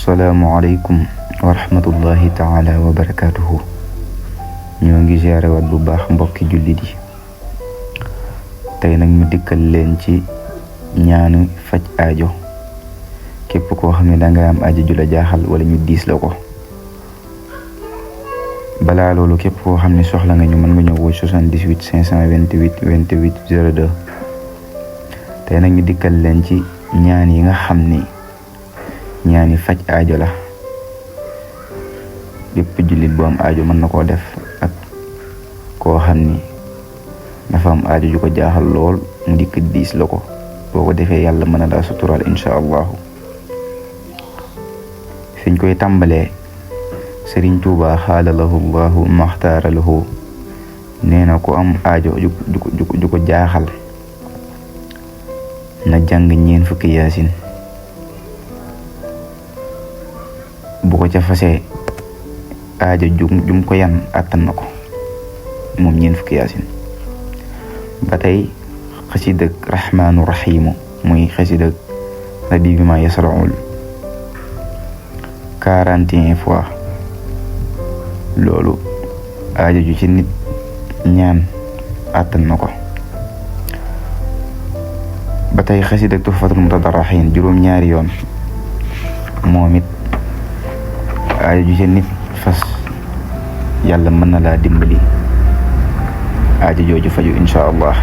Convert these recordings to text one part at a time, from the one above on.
asalaamualeykum wa rahmatullahi taala wa barakaatuhu. ñoo ngi ziarewaat bu baax mbokki jullit yi. tey nag ñu dikkal leen ci ñaanu faj aajo. képp koo xam ne danga am aajo ju la jaaxal wala ñu diis la ko. balaa loolu képp koo xam ne soxla nga ñu mën nga ñëw woo 78 528 28 02. tey nag ñu dikkal leen ci ñaan yi nga xam ni ñaani faj aajo la. bépp jullit bu am aajo mën na koo def ak koo xam ni dafa am aajo ju ko jaaxal lool mu dikk diis la ko. boo ko defee yàlla mën na laa suturaal insha allahu. fiñ koy tàmbalee Sëriñ Tuubaa xaala lahu llahu maxtaara lahu nee na ku am aajo ju ko jaaxal na jàng ñeen fukki yaasin. bu ko ca fasee aajo jum ko yan àttan na ko moom ñeen fukki yaasin. ba tey xasidak rahmaanu rahimu muy xasidak rabbi bi ma yasraul 41 fois. loolu aajo ju ci nit ñaan àttan na ko. ba tey xasidak tuhfatul mutadarrihin juróom-ñaari yoon moom it aajo ju ci nit fas yàlla mën na laa dimbali aajo jooju faju insha allah.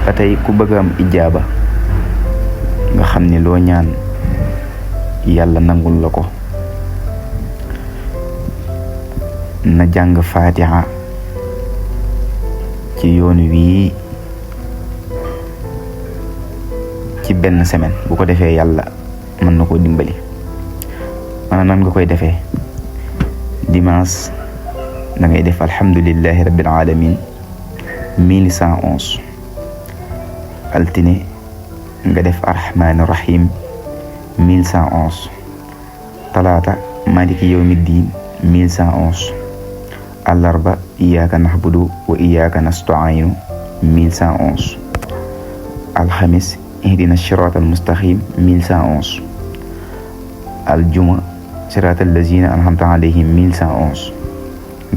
ba tey ku bëgg am ijaaba nga xam ni loo ñaan yàlla nangul la ko na jàng fatiha ci yoon wii ci benn semaine. bu ko defee yàlla mën na koo dimbali. maanaam nan nga koy defee dimanche da ngay def alhamdulillahi rabbil alamin 1111. altine nga def arrahmaani rahim 1111. talaata maliki yawmi diin 1111. àllarba iyyaka na'budu wa iyyaka nasta'inu 1111. alxamis ihdina siraatal mustaqim 1111. aljuma siraatal lazina an'amta alayhim 1111.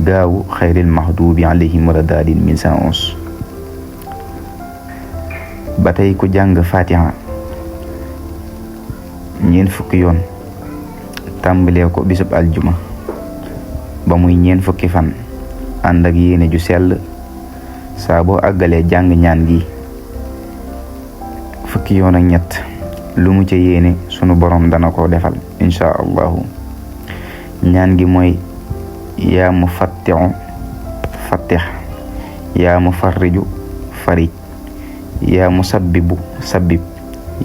gaawu xayril maxduubi alayhim wala daalin 1111. ba tey ku jàng fatiha ñeen fukki yoon tàmbalee ko bisub aljuma ba muy ñeen fukki fan ànd ak yéene ju sell. saa boo àggalee jàng ñaan gi fukki yoon ak ñett lu mu ca yéene sunu borom dana ko defal insha allahu. ñaan gi mooy yaa mufattihu fattih, yaa mufarriju farij, yaa musabbibu sabbib,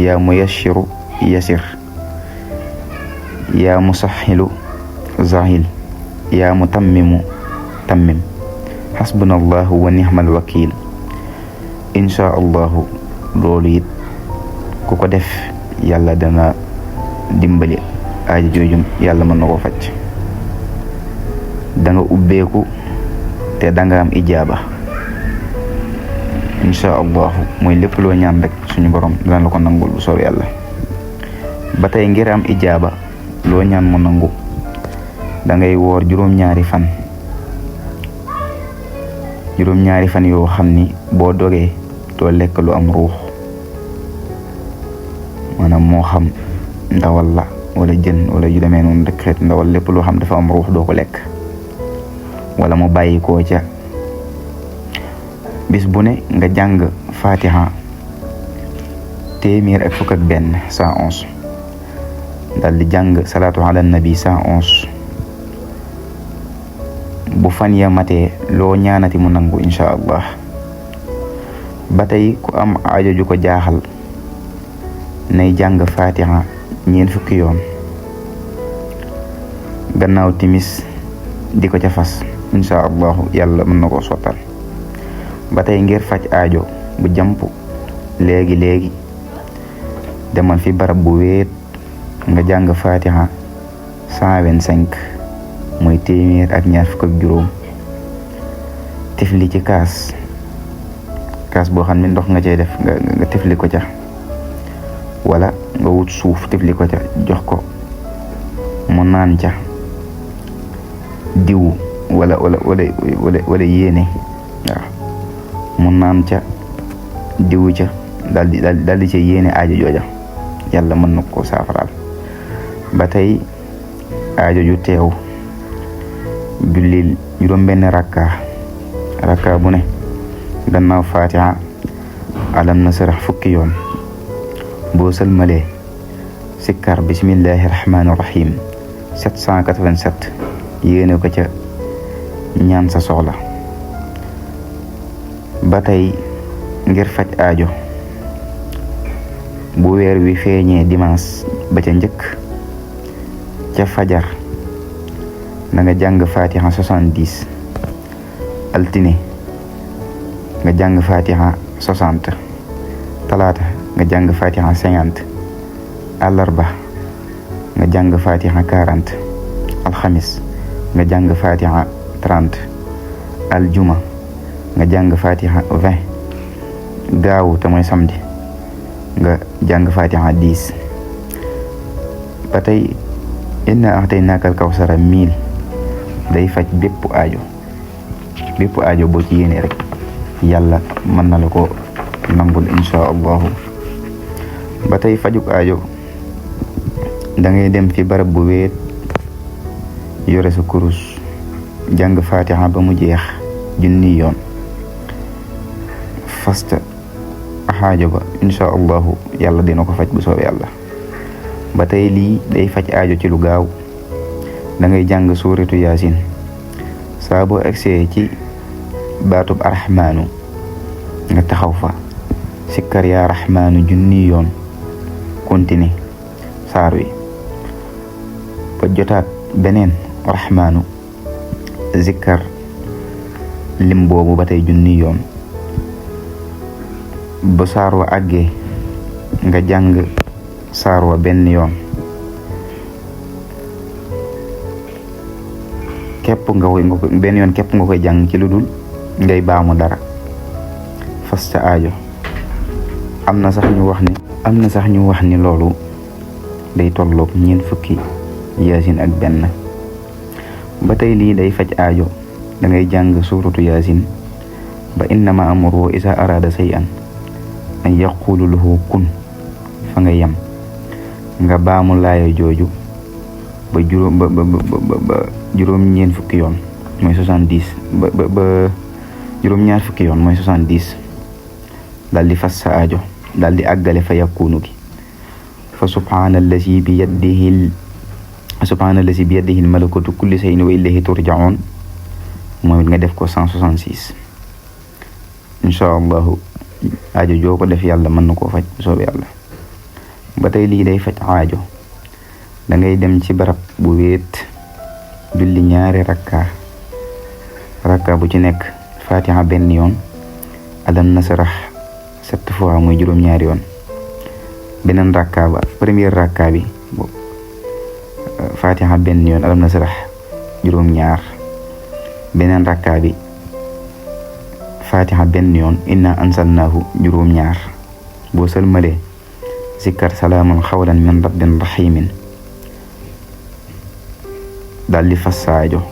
yaa muyassiru yasir, yaa musaxilu zahil, yaa mutammimu tammim, xasbunallahu wa nixmal wakil. insha allahu loolu it ku ko def yàlla dana dimbali aajo joojum yàlla mën na ko faj. danga ubbeeku te danga am ijaaba insha allahu. mooy lépp loo ñaan rek suñu borom dana la ko nangul bu soob yàlla. ba tey ngir am ijaaba loo ñaan mu nangu dangay woor juróom-ñaari fan. juróom-ñaari fan yoo xam ni boo dogee doo lekk lu am ruux. maanaam moo xam ndawal la wala jën wala yu demee noonu rek xeet ndawal lépp loo xam dafa am ruux doo ko lekk. wala mu bàyyi koo ca. bis bu ne nga jàng fatiha 111 111. dal di jàng salaatu ala nabi 111. bu fan ya matee loo ñaanati mu nangu insha allah. ba tey ku am aajo ju ko jaaxal nay jàng fatiha ñeent fukki yoon gannaaw timis di ko ca fas insha allahu yàlla mën na koo sottal. ba tey ngir faj aajo bu jàmp léegi demal fi barab bu wéet nga jàng fatiha 125 mooy téeméer ak ñaar fukk ak juróom. tifli ci kaas boo xam ne ndox nga cay def nga tifli ko ca wala nga wut suuf tifli ko ca jox ko naan ca diw wala yéene waaw mu naan ca diwu ca daldi ca yéene aajo jooja yàlla mën na ko saafaraal. ba tey aajo ju teew jullil juróom-benn rakka bu ne gannaaw fatiha alam nasrah fukki yoon boo sëlmalee sikkar bismillahi rahmaani rahim 787 yéene ko ca ñaan sa soxla. ba tey ngir faj aajo bu weer wi feeñee dimanche ba ca njëkk ca fajar na nga jàng fatiha 70 altine nga jàng fatiha 60 talaata nga jàng fatiha 50 àllarba nga jàng fatiha 40 alxamis nga jàng fatiha 30 aljuma nga jàng fatiha 20 gaawu te mooy samedi nga jàng fatiha 10. ba tey inna a'taynaakal kawsara 1000 day faj bépp aajo boo ci yéene rek yàlla mën na la ko nangul insha allahu. ba tey fajuk aajo da ngay dem fi barab bu wéet yore sa kurus jàng fatiha ba mu jeex junni yoon fasta aajo ba insha allahu yàlla dina ko faj bu soobee yàlla. ba tey lii day faj aajo ci lu gaaw da ngay jàng suuratu yaasin saa boo agsee ci baatub arrahmaanu nga taxaw fa sikkar yaa rahmaanu junni yoon continue saar wi ba jotaat beneen rahmaanu zikkar lim boobu ba tey junni yoon ba saar wa àggee nga jàng saar wa benn yoon benn yoon képp nga koy jàng ci lu dul ngay baamu dara fas ca aajo. am na sax ñu wax ni loolu day tolloog 4 fukki yaasin ak benn. ba tey lii day faj aajo da ngay jàng suuratu yaasin ba innama amruhu isa arada shay'an an yaqulu lahu kun fa nga yem nga baamu laaya jooju ba juróom-ñeent fukki yoon mooy 70 ba juróom-ñaar fukki yoon mooy 70 daal di fas sa aajo daal di àggale fa yakunu gi fa subhaanallazi bi yadihi malakutu kulli shay'in wa ilayhi turja'un moom it nga def ko 166 insha allahu aajo joo ko def yàlla mën na koo faj bu soobee yàlla. ba tey lii day faj aajo da ngay dem ci barab bu wéet julli ñaari rakka bu ci nekk fatiha benn yoon alam nasrah 7 fois muy juróom-ñaari yoon. beneen rakka ba première rakka bi fatiha benn yoon alam nasrah juróom-ñaar. beneen rakka bi fatiha benn yoon inna ansalnaahu juróom-ñaar. boo sëlmalee zikkar salaamun xawlan min rabbin rahimin daal di fas saajo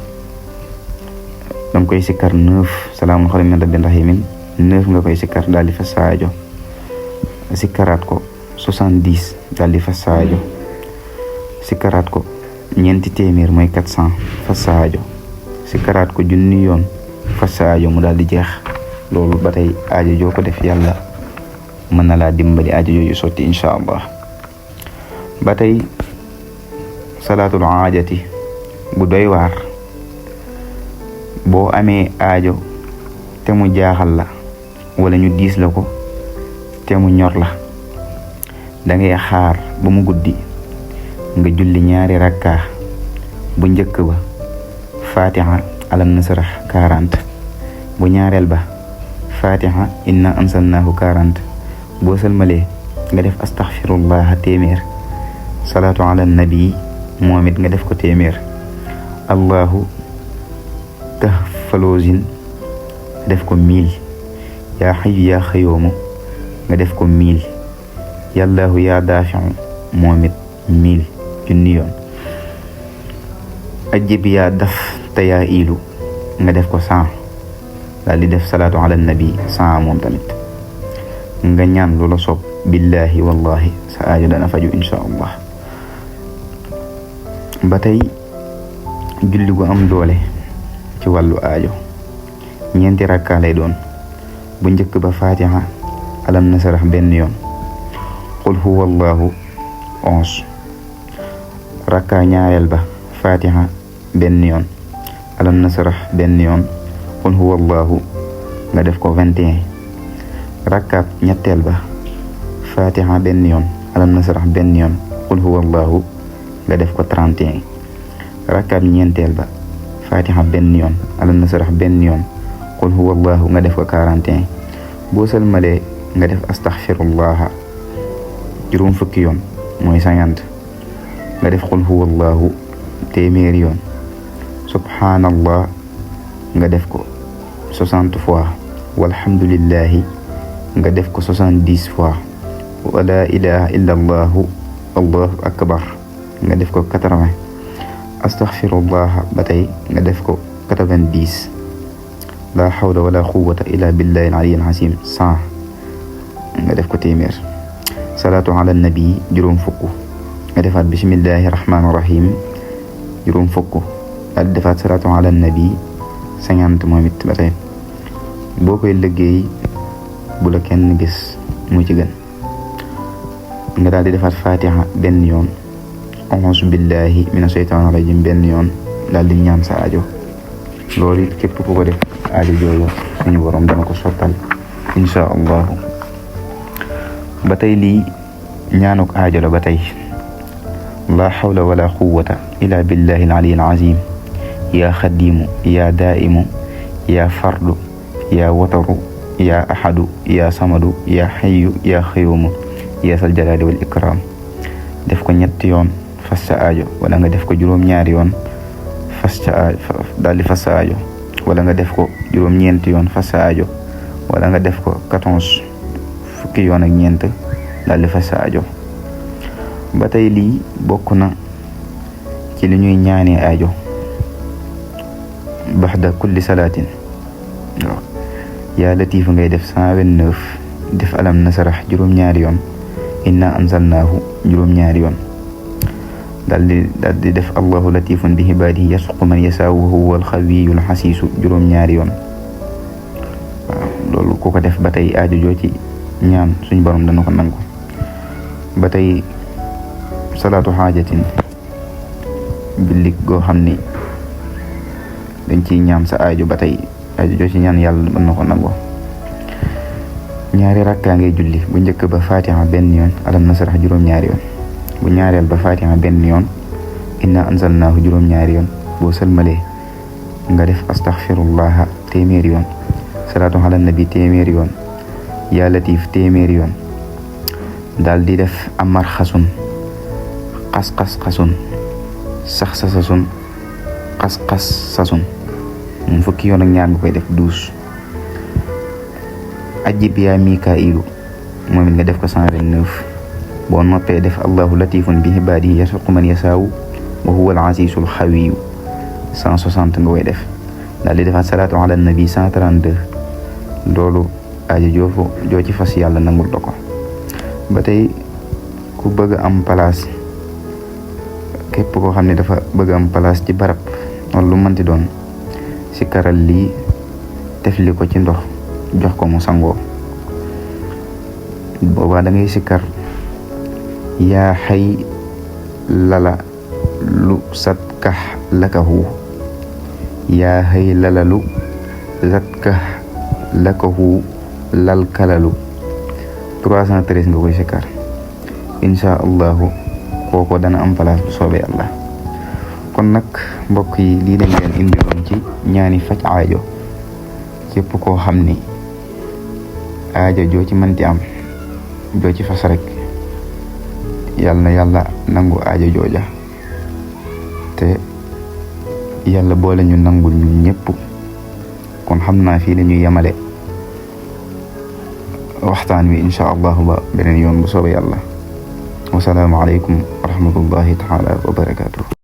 danga koy sikkar 9 salaamun xawlan min rabbin rahimin 9 nga koy sikkar daal di fas saajo sikkaraat ko 70 daal di fas saajo sikkaraat ko 400 mooy 400 fas saajo sikkaraat ko junni yoon fas saajo mu daal di jeex. loolu ba tey aajo joo ko def yàlla mën na laa dimbali aajo jooju sotti insha allah. ba tey salaatul aajati bu doy waar boo amee aajo te mu jaaxal la wala ñu diis la ko te mu ñor la da ngay xaar ba mu guddi nga julli ñaari rakka bu njëkk ba fatiha alam nasrah 40 bu ñaareel ba fatiha inna ansalnahu 40 boo sëlmalee nga def astaghfirullah téeméer salaatu ala nabi moom it nga def ko téeméer allahu kahfalozin def ko 1000 yaa xayu yaa xayoomu nga def ko 1000 yàllaahu yaa daafiu moom it 1000 junni yoon. ajib yaa daf te yaa iilu nga def ko 100 daal di def salaatu ala nabi 100 moom tamit nga ñaan lu la soob billahi wallahi sa aajo dana faju insha allah. ba tey julli gu am doole ci wàllu aajo ñeenti rakka lay doon. bu njëkk ba fatiha alam nasrah benn yoon, qul huwa allahu 11. rakka ñaareel ba fatiha benn yoon, alam nasrah benn yoon, qul huwa allahu nga def ko 21. rakka ñetteel ba fatiha benn yoon, alam nasrah benn yoon, qul huwa allahu nga def ko 31. rakka ñeenteel ba fatiha benn yoon, alam nasrah benn yoon, qul huwa allahu nga def ko 41. boo salmalee nga def astaghfirullah juróom fukki yoon mooy 50. nga def qul huwa allahu téeméeri yoon. subhanallah nga def ko 60 fois. walhamdulillahi nga def ko 70 fois. wa la ilaha illa allahu allahu akbar nga def ko 80. astaghfirullah ba tey nga def ko 90. la hawla wala quwwata illa billahi al-aliyyil azim 100 nga def ko téeméer. salaatu ala nabi juróom fukk nga defaat bismillahi rahmaani rahim juróom fukk daal defaat salaatu ala nabi 50 moom it ba tey. boo koy liggéey bu la kenn gis mu ci gën nga daal di defaat fatiha benn yoon, a'uuzu billahi mina shaytaani rajim benn yoon daal di ñaan sa aajo. loolu it képp ku ko def aajo jooju suñu borom dana ko sottal insha allahu. ba tey lii ñaanuk aajo la ba tey. la hawla wala quwwata illa billahi al-aliyyil azim yaa xadimu yaa daimu yaa fardu yaa wataru yaa ahadu yaa samadu yaa xayyu yaa xayumu yaa sal jalaali wal ikram. def ko ñetti yoon fas sa aajo, wala nga def ko juróom-ñaari yoon fas sa aajo daal di fas sa aajo, wala nga def ko juróom-ñeenti yoon fas sa aajo, wala nga def ko 14 fukki yoon ak ñeent daal di fas sa aajo. ba tey lii bokk na ci li ñuy ñaanee aajo baxda kulli salaatin. waaw yaa latiif ngay def 129, def alam nasarah juróom-ñaari yoon, inna anzalnaahu juróom-ñaari yoon, daal di def allahu latifun bi ibaadihi yarzuqu man yasaa'u wa huwa al-qawiyyul hasiisu juróom-ñaari yoon. waaw loolu ku ko def ba tey aajo joo ci ñaan suñ borom dana ko nangu. ba tey salaatu xaajatin julli goo xam ni dañ ciy ñaan sa aajo, ba tey aajo joo ci ñaan yàlla mën na ko nangu. ñaari rakkaa ngay julli, bu njëkk ba fatiha benn yoon, alam nasrah juróom-ñaari yoon, bu ñaareel ba fatiha benn yoon, inna anzalnaahu juróom-ñaari yoon. boo sëlmalee nga def astaghfirullah téeméeri yoon, salaatu ala nabi téeméeri yoon, yaa latif téeméeri yoon, daal di def amar xasun xas-xas xasun sax sa sasun xas-xas sasun moom fukki yoon ak ñaar nga koy def 12. ajib yaa mikailu moom it nga def ko 129. boo noppee def allahu latifun bi ibaadihi yarzuqu man yasaawu wa huwa al-aziizul xawiyu 160 nga koy def. daal di defaat salaatu ala nabi 132. loolu aajo joo ci fas yàlla nangul la ko. ba tey ku bëgg am place, képp koo xam ne dafa bëgg am place ci barab wala lu mënti doon, si karal lii tefli ko ci ndox jox ko mu sangoo. boobaa da ngay sikkar yaa xay lala lu satkax lakahu, yaa xay lala lu satkax lakahu lal kalalu 313 nga koy sikkar insha allahu. kooko dana am place bu soobee yàlla. kon nag mbokk yi lii lañ leen indiloon ci ñaani faj aajo. képp koo xam ni aajo joo ci mënti am, joo ci fas rek, yàlla na yàlla nangu aajo jooja, te yàlla boole ñu nangul ñun ñëpp. kon xam naa fii la ñuy yemale waxtaan wi insha allahu ba beneen yoon bu soobee yàlla. wasalaamu aleykum wa rahmatullahi taala wa barakatuh.